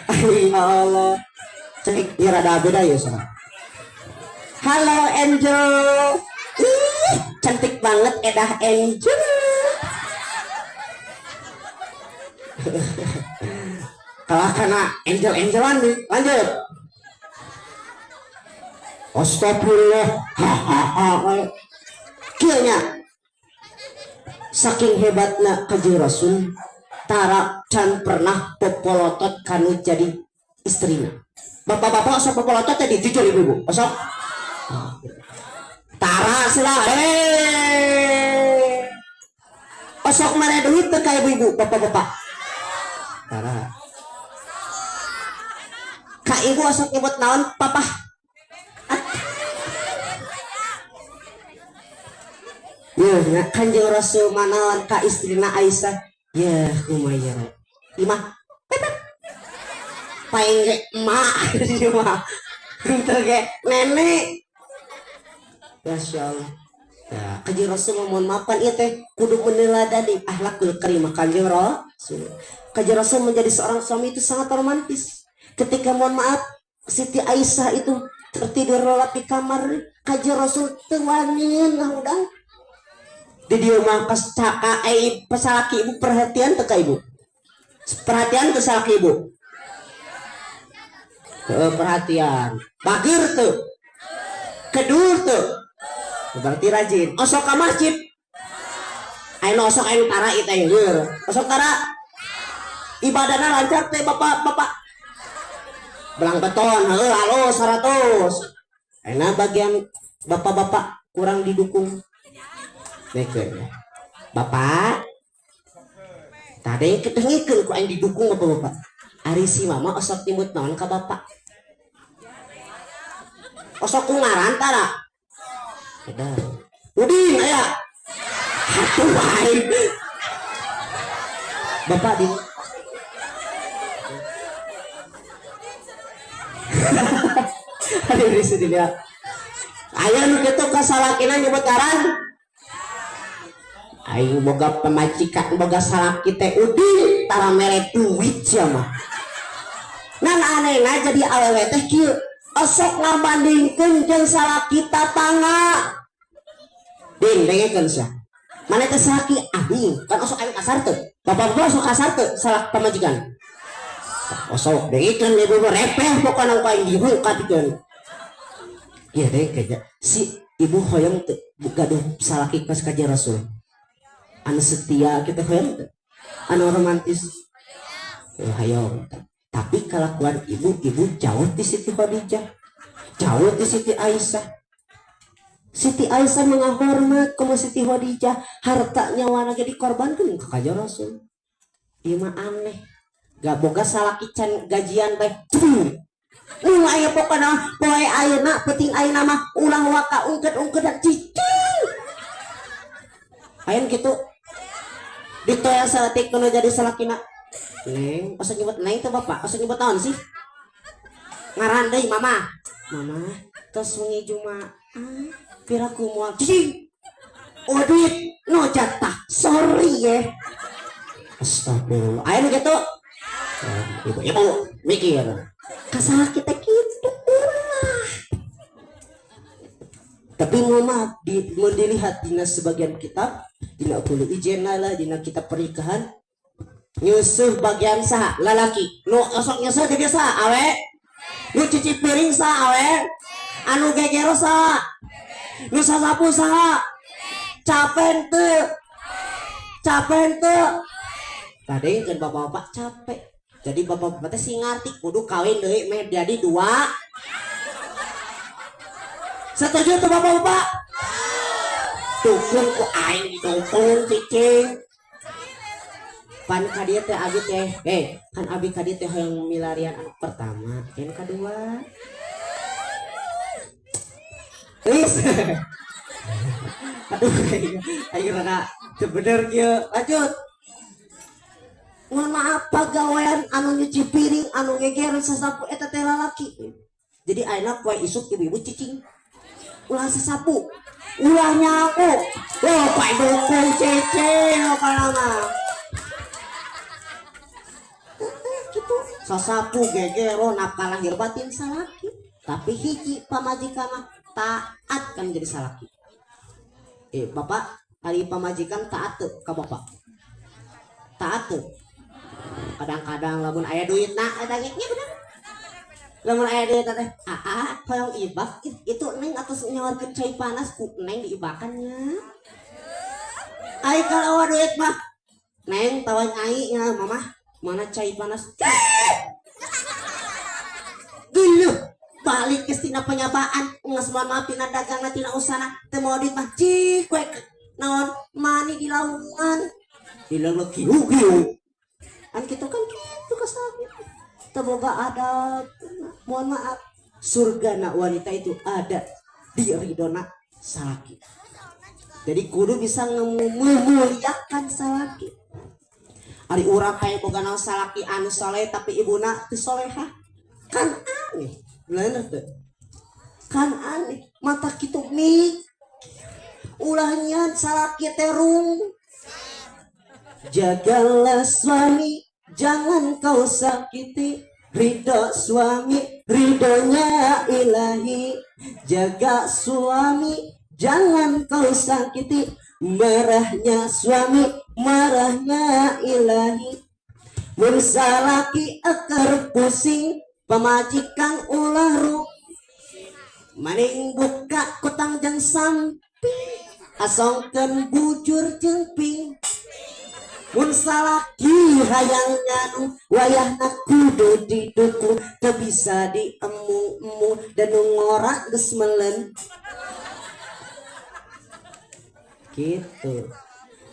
Ay, ya Allah. Cek ieu rada beda ya sama. Halo Angel. Ih, cantik banget Edah Angel. Kalah karena angel-angelan nih. Lanjut. Astagfirullah. Hahaha. Kieu nya. Saking hebatna Kanjeng Rasul, tara can pernah popolotot kanu jadi istrina. Bapak-bapak osok popolotot tadi, jujur ibu-ibu. Osok. Tara sila. Eh. Osok mere duit teu ka ibu-ibu, bapak-bapak. Tara. Ka ibu osok nyebut naon, papa? Ya, nya Kanjeng Rasul manaon ka istrina Aisyah. Ya, kumaha imah. Pepep. Paing ge emak ieu mah. Henteu ge nenek. Masya Allah. Ya, Kanjeng Rasul mohon maafan ieu teh kudu meneladani akhlakul karimah Kanjeng Rasul. Kanjeng Rasul menjadi seorang suami itu sangat romantis. Ketika mohon maaf Siti Aisyah itu tertidur lelap di kamar, Kanjeng Rasul teu wanian lah udah. Di dieu mah pas caka pesalaki ibu perhatian teu ka ibu. Perhatian teu salaki ibu. Heuh, perhatian. Bageur teu. Kedur teu. Berarti rajin. Osok ka masjid. Ayeuna osok anu tara ieu teh leur. Osok tara ibadahna lancar teh bapak-bapak. Belang beton heuh halus 100. Ayeuna bagian bapak-bapak kurang didukung. Bekeun ya. Bapak tadi ketengikeun ku aing didukung bapak-bapak. Ari si mama osok timut naon ka bapak? Osok ku ngaran tara? Edan. Udin aya. Atuh aing. Bapak di Aduh di sini dia. Aya nu kitu ka salakina nyebut ngaran. Aing boga pamajikan boga salaki teh Udin tara mere duit sia mah. Ngan anehna jadi awewe teh kieu. Osok ngabandingkeun jeung salaki tatangga. Ding dengekeun sia. Mana teh salaki aing kan osok aing kasar teu. Bapak-bapak osok kasar teu salak pamajikan. Osok dengekeun ibu repeh pokona ku aing dihungkatkeun. Iya dengekeun si ibu hoyong teu gaduh salaki ka Kanjeng Rasul. Anu setia kita hoyong teu? Anu romantis. Hoyong. Tapi kelakuan ibu, ibu jauh di Siti Khadijah, jauh di Siti Aisyah. Siti Aisyah menghormat ke Siti Khadijah, harta nyawa lagi dikorbankan ke Kanjeng Rasul. Ieu mah aneh. Gak boga salaki can gajian teh. Aya pokona poe ayeuna penting ayeuna mah ulah waka ungket-ungket dan cicing. Ayeuna kitu. Ditoya saeutik kudu jadi salakina. Neng, osok nyebut neng teh bapak, osok nyebut naon sih? Ngaran deui mama. Mama, tos wengi Jumaah, piraku moal cicing. Oh duit, no jatah. Sorry ye. Astagfirullah. Ayeuna kitu. Ibu-ibu mikir. Kasalah kita kitu ulah. Tapi mohon maaf, mau dilihat dina sebagian kitab, dina Uqudul Ijena lah, dina kitab pernikahan, nyusuh bagian saha lalaki. Nu osok nyusuh jadi saha awe? Nu cuci piring saha awe? Anu gegero saha? Nu sasapu saha? Capek teu? Capek teu? Tadi kan bapak-bapak capek. Jadi bapak-bapak teh sing ngarti kudu kawin deui meh jadi dua. Setuju tuh bapak-bapak? Dukung ku aing, dukung cicing. Pan ka dieu teh abi teh, kan abi ka dieu teh hoyong milarian anak pertama, yang kedua. Wis. Aduh, aing rada teu bener kieu. Lanjut. Mohon maaf pagawean anu nyuci piring, anu ngeger sasapu eta teh lalaki. Jadi ayeuna poe isuk ibu-ibu cicing. Ulah sasapu, ulah nyapu. Loh, pak dukung cece pokona mah. Gitu. Sasapu gegero nafkah lahir batin salaki. Tapi hiji pamajikan mah taat kan jadi salaki. Bapak ari pamajikan taat teu ka bapak? Taat teu? Kadang-kadang lamun aya duitna eta ge nya bener. Lamun aya deui teh, "Aa, hoyong ibak." Itu neng atos nyawarkeun cai panas ku neng diibakan nya. Ai kalau duit mah, "Neng, tawan ai nya, mama mana cai panas?" Geuleuh balik ke tina penyabaan geus, mohon maaf, tina dagang, tina usana. Teu mau duit mah cik we naon mani di laungan dileuleuh kieu kieu kan kitu kan kitu kasar teu boga adab. Mohon maaf, surga nak wanita itu ada di ridona salaki. Jadi kudu bisa memuliakan salaki. Ari urang hayang boga naon salaki anu soleh tapi ibuna teu solehah kan aneh, bener teu? Kan aneh. Mata kitu mik ulah nyian salaki terung. Jagalah suami, jangan kau sakiti. Ridho suami, ridhonya ilahi. Jaga suami, jangan kau sakiti. Marahnya suami, marahnya ilahi. Mun salaki eker pusing, pamajikan ulah maning buka kutang jang samping, asongkeun bujur jeung ping. Mun salaki hayang nganu, wayahna kudu didukung. Teu bisa diemu-emu dan nu ngora geus melen gitu.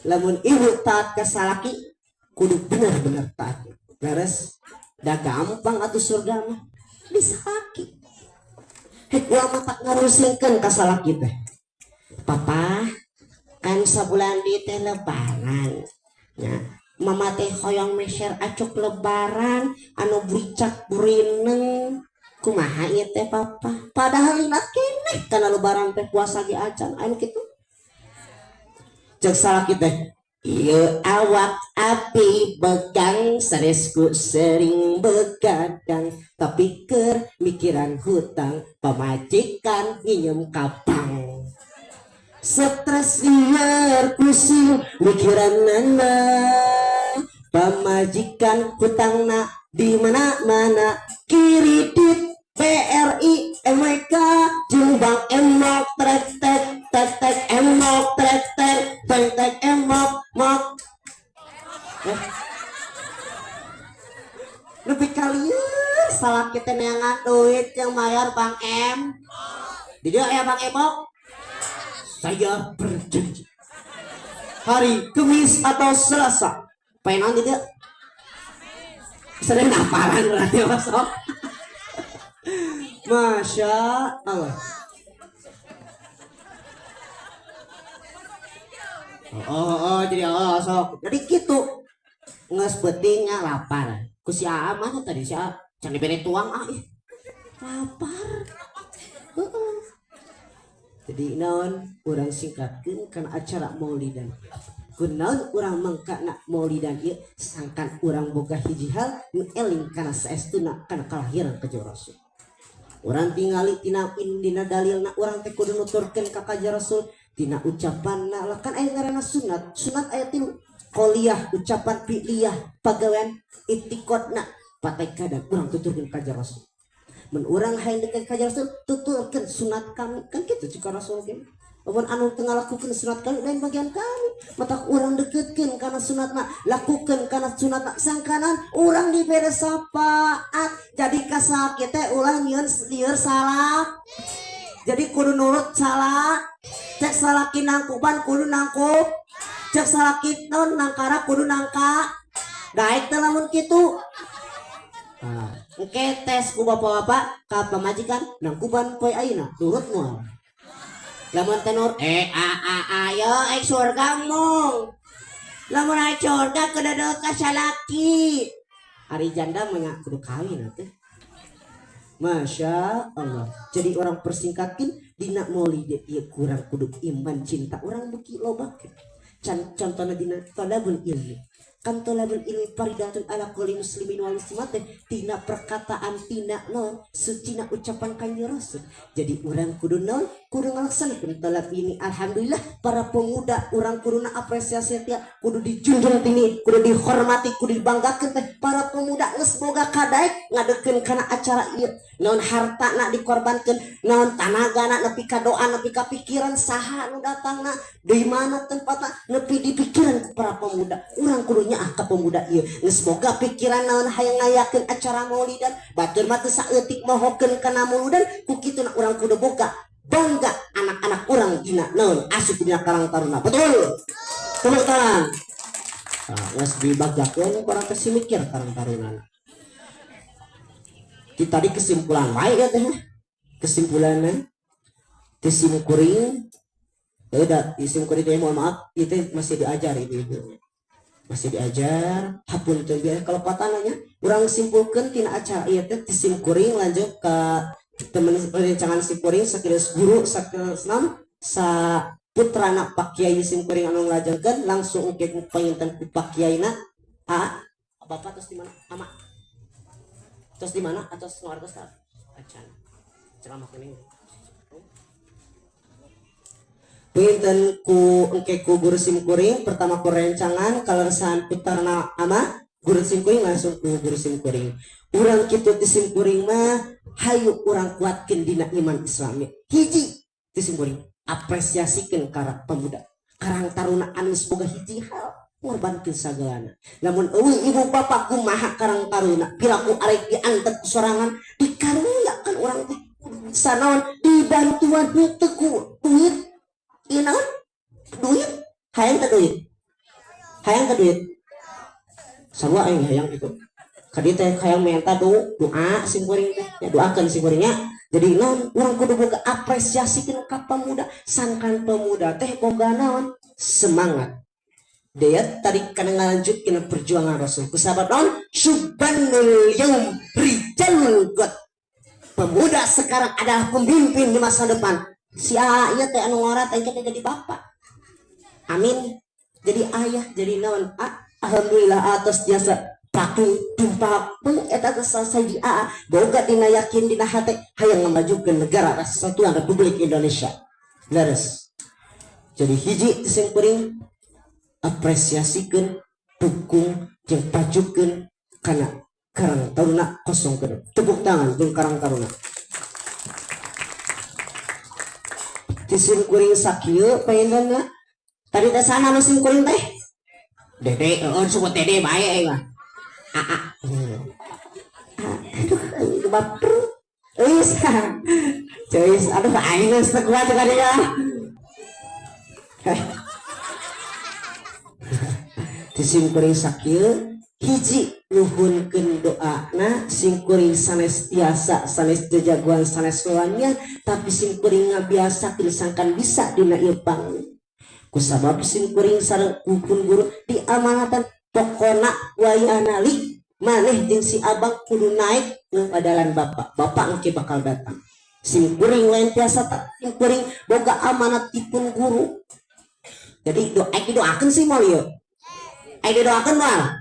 Lamun ibu taat ke salaki, kudu bener-bener taat, beres dah, gampang atuh. Surga mah di salaki. Hek ulah matak ngarusingkeun ka salaki teh. "Papa, kan sabulan di teh lebaran ya, mama teh hoyong meser acuk lebaran anu buricak burineng, kumaha ieu teh, papa?" Padahal lina keneh kana lebaran teh, puasa ge acan anu kitu. Cek salaki teh, "Ieu awak api begang, stresku sering begadang, tapi keur mikiran hutang, pamajikan nginjem ka bank. Stres, liar, pusing mikiran nana, pamajikan hutangna di mana-mana, kredit BRI, MWK jeung bank emok, trek tek tek tek emok, trek tek tek tek emok mok." Eh. Lebih kalian salah kita neangan duit yang bayar Bank M di dia ya. Bank Emok, saya berjanji hari Kamis atau Selasa pengen di dia sering hafalan berarti masuk. Masya Allah. Oh, jadi oh, sok jadi gitu nges pentingnya lapar ku si Aa. Mana tadi si Aa can dibere tuang. Ah, ih, lapar. Heeh. Jadi naon urang singkatkeun kana acara maulidan. Kunaon urang mangkana maulidan ieu? Sangkan urang boga hiji hal nu eling kana saestuna kana kalahiran ka Rasul. Urang tingali tina dina dalilna urang teh kudu nuturkeun ka kanjeng Rasul tina ucapanna lah. Kan aya ngaranna sunat. Sunat aya tilu: qoliyah ucapan, fi'liyah pagawean, itiqodna patekadan. Urang tuturkeun ka Rasul. Mun urang hayang dekat ka Rasul, tuturkeun sunat kami, kan kitu cik Rasul ge. Lamun anu teu ngalakukeun sunat kami, lain bagian kami. Matak urang deketkeun kana sunatna, lakukeun kana sunatna, sangkanan urang dibere syafaat. Jadi kasalaki teh ulah nyieun lieur salah. Jadi kudu nurut salah. Cek salaki nangkuban kudu nangkup, cek salaki non nangkara kudu nangka. Daek teh lamun kitu? Nah, engke tes ku bapak-bapak ka pamajikan nangkuban poe ayeuna, nurut moal? Lamun tenur eh a a ayo ek surga mong. Lamun aya surga kudu ka salaki. Ari janda mah kudu kawin atuh. Masya Allah. Jadi urang persingkatkan dina maulid ieu kurang kudu iman cinta urang beuki loba. Can contohna dina thalabul ilmi. Kan tolabul ilmi faridatun ala kulli muslimin wal muslimat teh tina perkataan, tina non sucina ucapan Kanjeng Rasul. Jadi urang kudu non kudu ngalaksanakeun tolab ini. Alhamdulillah, para pemuda urang kuduna apresiasi teh, kudu dijunjung tinggi, kudu dihormati, kudu dibanggakeun teh. Para pemuda geus boga kadaek ngadekeun kana acara ieu, naon harta nak dikorbankeun, naon tanaga nak, nepi ka doa, nepi ka pikiran saha nu datangna, di mana tempatna, nepi dipikiran ku para pemuda. Urang kudu nyaah ka pemuda ieu geus boga pikiran naon hayang ngayakeun acara maulidan. Batur mah teu saeutik mohokeun kana muludan. Ku kituna urang kudu boga bangga anak-anak urang dina naon asup dina Karang Taruna. Betul? Tepuk tangan. Nah, geus dibanggakeun, urang teh si mikir Karang Taruna. Di tadi kesimpulan baik ya teh, kesimpulannya ti simkuring ya udah, ti simkuring teh, mohon maaf itu masih diajar, ibu-ibu masih diajar, hapunten biar kalau patananya. Urang simpulkan tina acara ieu teh ti simkuring, lanjut ke temen perencanaan simkuring, sakieu guru, sakieu naon sa putrana Pak Kiai simkuring anu ngalajengkeun langsung engke ku panginten ku Pak Kiai na. A bapak terus di mana, ama terus di mana atau ngartos acan ceramah kuning. Punten ku engke ku guru simkuring, pertama ku rencangan kaleresan putarna ama guru simkuring, langsung ku guru simkuring. Urang kitu ti simkuring mah, hayu urang kuatkeun dina iman Islami. Hiji ti simkuring, apresiasikeun ka pemuda Karang Taruna anu boga hiji hal, ngorbankeun sagalana. Lamun euweuh ibu bapak, kumaha Karang Taruna? Piraku arek diantep sorangan, dikaruniakeun urang teh kudu bisa naon dibantuan, henteu ku duit. Ieu naon duit? Hayang teh duit, hayang teh duit, sarua aing hayang gitu. Kadi teh hayang minta doa simkuring teh ya, doakeun simkuringnya. Jadi naon, urang kudu boga apresiasikeun ka pemuda, sangkan pemuda teh boga naon semangat. Dia tadi kana ngalanjutkeun perjuangan Rasul kusabab naon, syubbanul yaum rijalul ghad, pemuda sekarang adalah pemimpin di masa depan. Si A ieu teh anu ngora teh kita jadi bapak, amin, jadi ayah, jadi naon. Alhamdulillah atas jasa pakai tumpak pun eta teh selesai di A boga dina yakin dina hate hayang ngamajukeun negara Kesatuan Republik Indonesia. Leres. Jadi hiji sing kuring, apresiasikeun, dukung jeung pajukeun kana Karang Taruna kosongkeun. Tepuk tangan jeung Karang Taruna. Ti simkuring sakieu pangintenna. Tadi teh sana nu simkuring teh Dede, oh sebut Dede bae aing mah. Aa. Aduh, aing baper. Euis. Ceus, aduh, aing geus teu kuat ka dieu. Eh. Ti simkuring sakieu, hiji nuhunkeun doana simkuring. Sanes tiasa, sanes jajagoan, sanes lelanian, tapi simkuring ngabiasakeun sangkan bisa dina ieu panggung kusabab simkuring sareng pun guru diamanatan, pokona wayahna li maneh jeung si abang kudu naik ngadalan bapak, bapak engke bakal datang. Simkuring lain tiasa, tak simkuring boga amanat dipun guru. Jadi doa, didoakeun sih moal ieu, ayo didoakeun moal,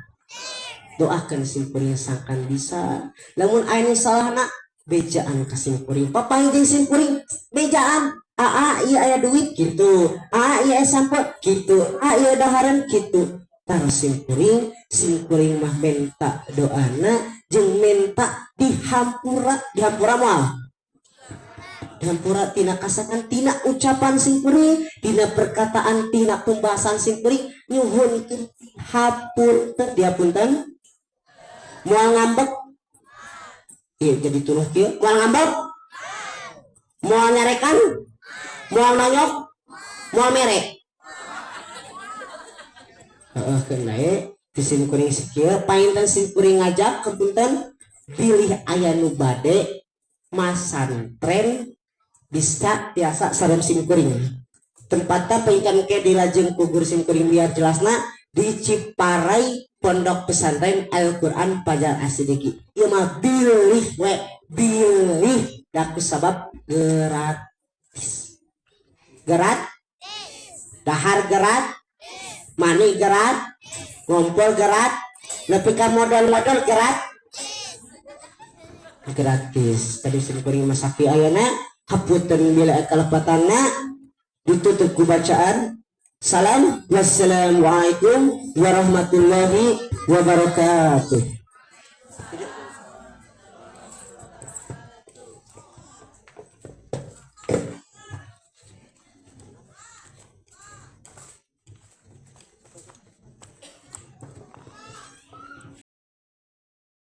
doakan simkuring sangkan bisa. Lamun aya nu salahna, bejaan ka simkuring, papanggih jeung simkuring bejaan. Aa, iya aya duit gitu, aa iya aya sampo gitu, aa iya dahareun gitu. Taruh simkuring, simkuring mah minta doana jeung minta dihampura. Dihampura moal? Dihampura tina kasakan, tina ucapan simkuring, tina perkataan, tina pembahasan simkuring. Nyuhunkeun hapunten, dihapunten moal? Ngambek iya jadi turuh kieu. Moal ngambek, moal nyarekan, moal nonyok, moal mere. Heeh, keun bae ti simkuring sakieu. Painten simkuring ngajak, kepunten, bilih aya nu bade masantren bisa tiasa sareng simkuring. Tempatnya painten ke dilajeng ku guru simkuring biar jelasna, di Ciparai, Pondok Pesantren Al-Quran Pajar Asidiki. Ieu mah bilih we, bilih da sabab gratis, gerat dahar gerat mani gerat. Ngumpul gerat nepi ka modal-modal gratis. Tadi sim kuring masaki ayana, hapunten bila kalepatanna, ditutup ku bacaan salam. Wassalamualaikum warahmatullahi wabarakatuh.